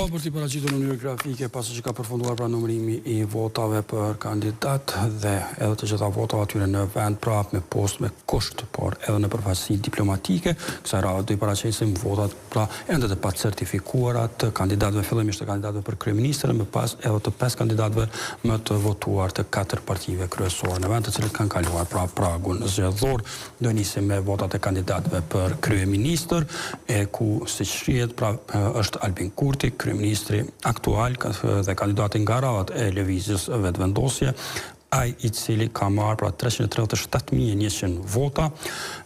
Për t'i paraqitur në mënyrë grafike pasi që ka përfunduar pra numërimi i votave për kandidat dhe edhe të gjitha votave atyre në vend pra me postë me kusht, por edhe në përfaqësi diplomatike, kësaj radhe do i paraqesim votat pra ende të pacertifikuara të kandidatëve fillimisht të kandidatëve për kryeministër e më pas edhe të pesë kandidatëve më të votuar të katër partive kryesore në vend të cilët kanë kaluar pra pragun zgjedhor. Do nisim me votat e kandidatëve për kryeministër, e ku siç shihet pra është Albin Kurti, kryeministri aktual dhe kandidati nga radhët e Lëvizjes Vetëvendosje, ai i cili ka marrë pra 337.100 vota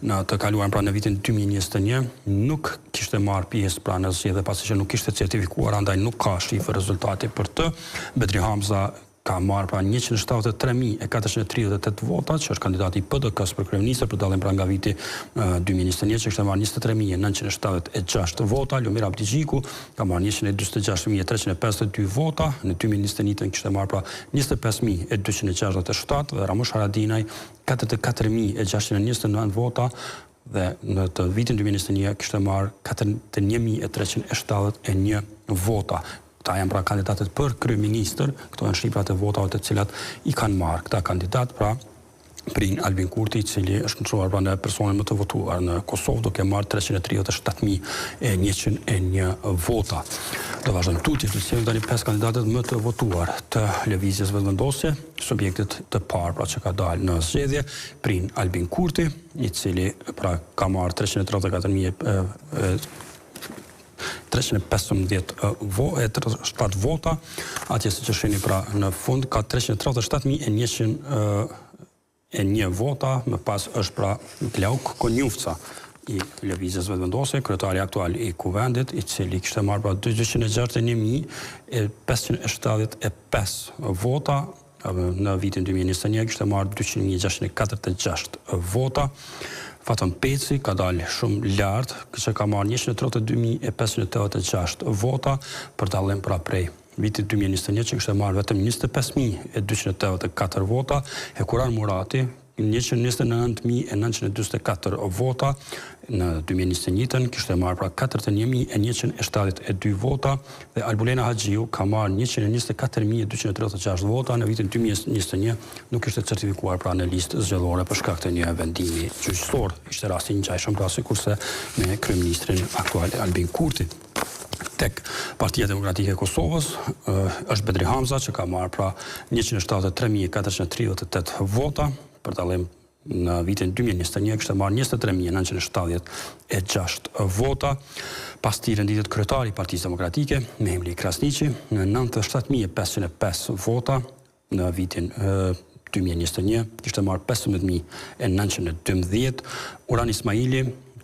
në të kaluarën pra në vitin 2021 nuk kishte marrë pjesë pra në zgjedhje pasi që nuk ishte certifikuar andaj nuk ka shifër rezultati për të. Bedri Hamza ka marrë pra 173.438 vota, që është kandidati i PDK-së për kryeministër, për dallim pra nga viti 2021 që kishte marrë 23.976 vota, Lumir Abdixhiku ka marrë 146.352 vota, në 2021 kishte marrë pra 25.267 dhe Ramush Haradinaj 44.629 vota, dhe në të vitin 2021 kishte marrë 41.371 vota. Këta janë pra kandidatët për kryeministër, këto janë shifrat e votave të cilat i kanë marrë këta kandidatë, pra prin Albin Kurti, i cili është ndërruar pra në personin më të votuar në Kosovë, duke marrë 337.101 vota. Do vazhdojmë tutje, të sjellim tani pesë kandidatët më të votuar të Lëvizjes Vetëvendosje, subjektit të parë pra që ka dalë në zgjedhje, prin Albin Kurti, i cili pra ka marrë 334.000 315 vo, e 37 vota, atje siç e shihni pra në fund ka 337.101 vota, më pas është pra Glauk Konjufca i Lëvizjes Vetëvendosje, kryetari aktual i Kuvendit, i cili kishte marrë pra 261.575 vota, Në vitin 2021 kishte marrë 200.646 vota. Faton Peci ka dalë shumë lart, që ka marrë 132.586 vota, për dallim pra prej vitit 2021 që kishte marrë vetëm 25.284 vota, Hekuran Murati 129.944 vota, në 2021-ën kishte marrë pra 41.172 vota dhe Albulena Haxhiu ka marrë 124.236 vota në vitin 2021 nuk ishte certifikuar pra në listë zgjedhore për shkak të një vendimi gjyqësor. Ishte rasti i ngjashëm pra sikurse me kryeministrin aktual Albin Kurti. Tek Partia Demokratike e Kosovës është Bedri Hamza që ka marrë pra 173.438 vota, për dallim në vitin 2021 kishte marrë 23.976 vota. Pas tij renditet kryetari i Partisë Demokratike, Memli Krasniqi, në 97.505 vota në vitin 2021 kishte marrë 15.912, Uran Ismaili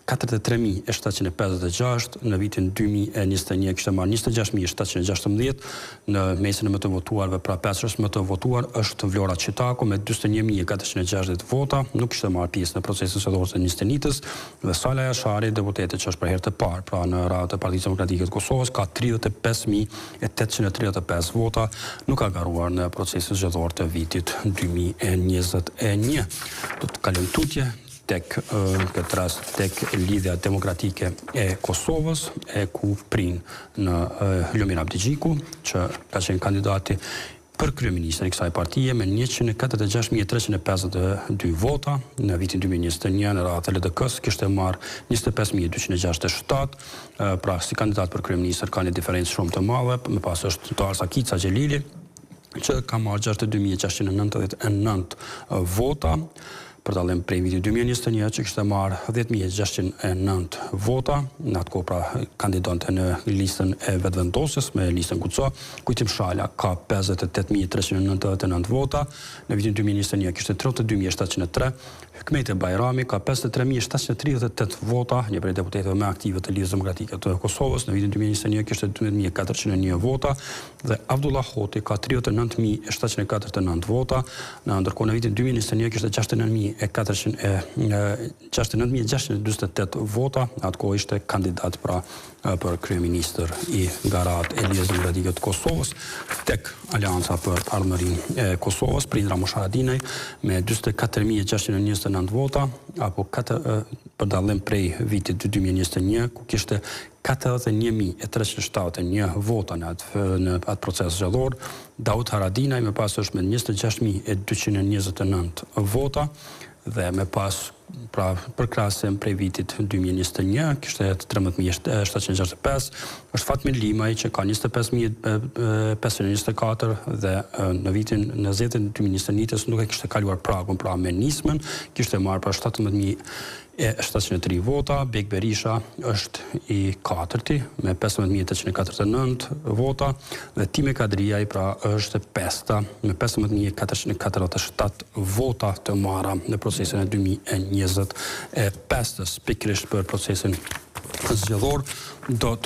43.756, në vitin 2021 kishte marrë 26.716, në mesin e më të votuarve, pra pesëshes më të votuar është Vlora Çitaku me 41.460 vota, nuk kishte marrë pjesë në procesin zgjedhor të 21-ës, dhe Sala Jashari, deputete që është për herë të parë, pra në radhët e Partisë Demokratike të Kosovës, ka 35.835 vota, nuk ka garuar në procesin zgjedhor të vitit 2021. Do të kalojmë tutje tek këtë rast tek Lidhja Demokratike e Kosovës, e ku prin në Lumir Abdixhiku, që ka qenë kandidati për kryeministrin e kësaj partie me 146.352 vota në vitin 2021 në radhët e LDK-së kishte marrë 25.267, pra si kandidat për kryeministër ka një diferencë shumë të madhe, më pas është Arsa Kica Xhelili, që ka marrë 62.699 vota, për dallim prej vitit 2021 që kishte marrë 10.609 vota, në atë kohë pra kandidonte në listën e Vetëvendosjes me listën Guxo, Kujtim Shala ka 58.399 vota, në vitin 2021 kishte 32.703, Hykmete Bajrami ka 53.738 vota, një prej deputetëve më aktive të Lidhjes Demokratike të Kosovës, në vitin 2021 kishte 12.401 vota dhe Avdullah Hoti ka 39.749 vota, në ndërkohë në vitin 2021 kishte 69.648 vota, në atë kohë ishte kandidat pra për kryeministër i nga radhët e Lidhjes Demokratike të Kosovës, tek Aleanca për Ardhmërinë e Kosovës, prin Ramush Haradinaj me 44.629 vota, apo 4, për dallim prej vitit 2021, ku kishte 41.371 vota në atë në atë proces zgjedhor. Daut Haradinaj më pas është me 26.229 vota dhe më pas pra për krahasim prej vitit 2021 kishte 13.765, është Fatmir Limaj që ka 25.524 dhe në vitin në zgjedhjet 2021 nuk e kishte kaluar pragun pra me nismën, kishte marrë pra 17.703 vota, Bekë Berisha është i katërti me 15.849 vota dhe Time Kadrijaj pra është e pesta me 15.447 vota të marra në procesin e 2025-ës, pikërisht për procesin zgjedhor do të.